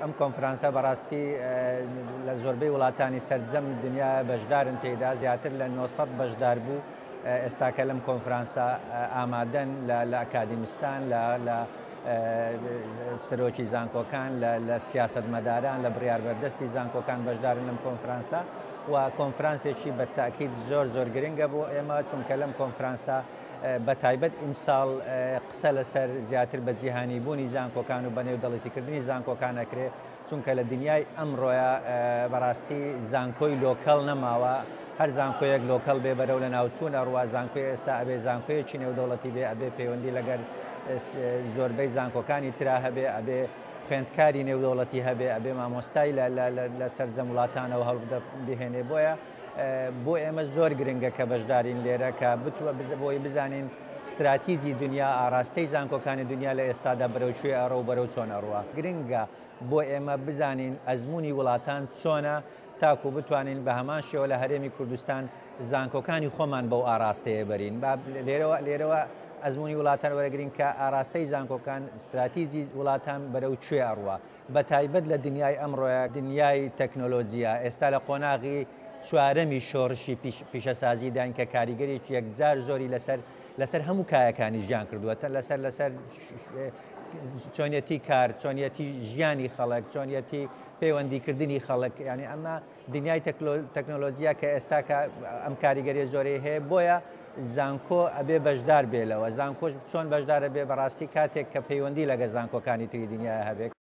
ئەم کۆنفرانسە بەڕاستی لە زۆربەی وڵاتانی سەرجەم دنیا بەشدارن تێیدا، زیاتر لە 900 بەشدار بوو ئێستاکە لەم کۆنفرانسە ئامادەن لە ئەکادیمستان، لە سەرۆکی زانکۆکان، لە سیاسەتمەداران، لە بڕیاربەردەستی زانکۆکان بەشدارن لەم کۆنفرانسە و کۆنفرانسێکی بە تاکید زۆر زۆر گرنگە بۆ ئێمە، چونکە لەم کۆنفرانسە بە تایبەت ئیمساڵ قسە لەسەر زیاتر بە جیهانی بوونی زانکۆکان و بە نێودەڵەتیکردنی زانکۆکان ئەکرێ، چونکە لە دنیای ئەمڕۆیا بەڕاستی زانکۆی local نەماوە، هەر زانکۆیەک local بێ بەرەو لەناوچوون ئەڕوا، زانکۆی ئێستا ئەبێ زانکۆیەکی نێودەوڵەتی بێ، ئەبێ پەیوەندی لەگەر زۆربەی زانکۆکانی ترا هەبێ، ئەبێ خوێندکاری نێودەوڵەتی هەبێ، ئەبێ مامۆستای لە سەرجەم وڵاتانەوە هەڵبدە بهێنێ. بۆیە بۆ ئێمە زۆر گرنگە کە بەشدارین لێرە کە بۆی بزانین ستراتیجی دنیا، ئاراستەی زانکۆکانی دنیا لە ئێستادا بەرەو کوێ ئەڕۆ و بەرەو چۆن ئەڕوا. گرنگە بۆ ئێمە بزانین ئەزموونی وڵاتان چۆنە تاکو بتوانین بە هەمان شێوە لە هەرێمی کوردستان زانکۆکانی خۆمان بەو ئاراستەیە بەرین. با لێرەوە لێرەوە ئەزموونی وڵاتان وەرەگرین کە ئاراستەی زانکۆکان، ستراتیجی وڵاتان بەرەو کوێ ئەڕوا. بە تایبەت لە دنیای ئەمڕۆیا، دنیای تەکنۆلۆجیا، ئێستا لە قۆناغی چوارەمی شۆڕشی پیشەسازیداین کە کاریگەریی یەکجار زۆری لەسەر لەسەر هەموو کایەکانی ژیان کردووە، لەسەر لەسەر چۆنیەتی کار، چۆنیەتی ژیانی خەڵک، چۆنیەتی پەیوەندیکردنی خەڵک، یعنی ئەمە دنیای تەکنۆلۆجیا کە ئێستا کە ئەم کاریگەریە زۆرەی هەیە، بۆیە زانکۆ ئەبێ بەشدار بێ لەوە. زانکۆش چۆن بەشدارە بێ؟ بەڕاستی کاتێک کە پەیوەندی لەگە زانکۆکانی تری دنیا هەبێت.